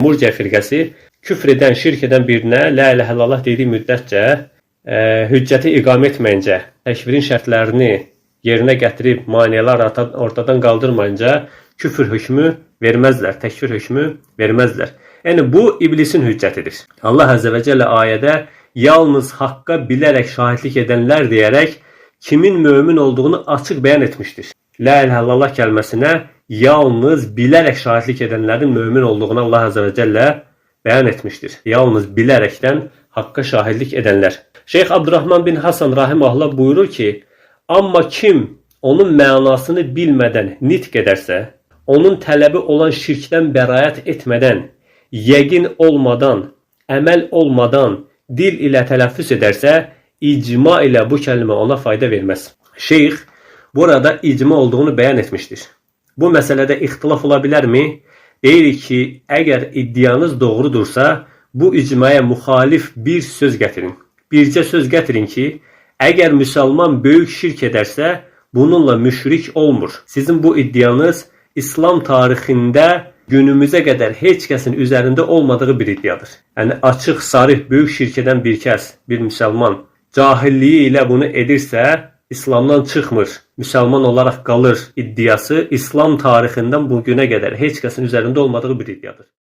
Murciə firqəsi küfr edən, şirk edən birinə la ilahe illallah dediyi müddətcə hüccəti iqamə etməyincə, təkfirin şərtlərini yerinə gətirib maneələr ortadan qaldırmayınca küfr hökmü verməzlər, təkfir hökmü verməzlər. Yəni bu iblisin hüccətidir. Allah Əzzə və Cəllə ayədə yalnız haqqa bilərək şahidlik edənlər deyərək kimin mömin olduğunu açıq bəyan etmişdir. La ilahe illallah kəlməsinə yalnız bilərək şahidlik edənlərin mömin olduğunu Allah Əzzə və Cəllə bəyan etmişdir. Yalnız bilərəkdən haqqa şahidlik edənlər. Şeyx Abdurrahman bin Hasan rahimehullah buyurur ki, amma kim onun mənasını bilmədən nitq edərsə, onun tələbi olan şirkdən bəraət etmədən, yəqin olmadan, əməl olmadan dil ilə tələffüz edərsə, icma ilə bu kəlmə ona fayda verməz. Şeyx burada icma olduğunu bəyan etmişdir. Bu məsələdə ixtilaf ola bilərmi? Deyirik ki, əgər iddianız doğrudursa, bu icmaya müxalif bir söz gətirin. Bircə söz gətirin ki, əgər müsəlman böyük şirk edərsə, bununla müşrik olmur. Sizin bu iddianız İslam tarixində günümüzə qədər heç kəsin üzərində olmadığı bir iddiadır. Yəni açıq, sarih, böyük şirk edən bir kəs, bir müsəlman cahilliyi ilə bunu edirsə, İslamdan çıxmır, müsəlman olaraq qalır iddiası İslam tarixindən bu günə qədər heç kəsin üzərində olmadığı bir iddiadır.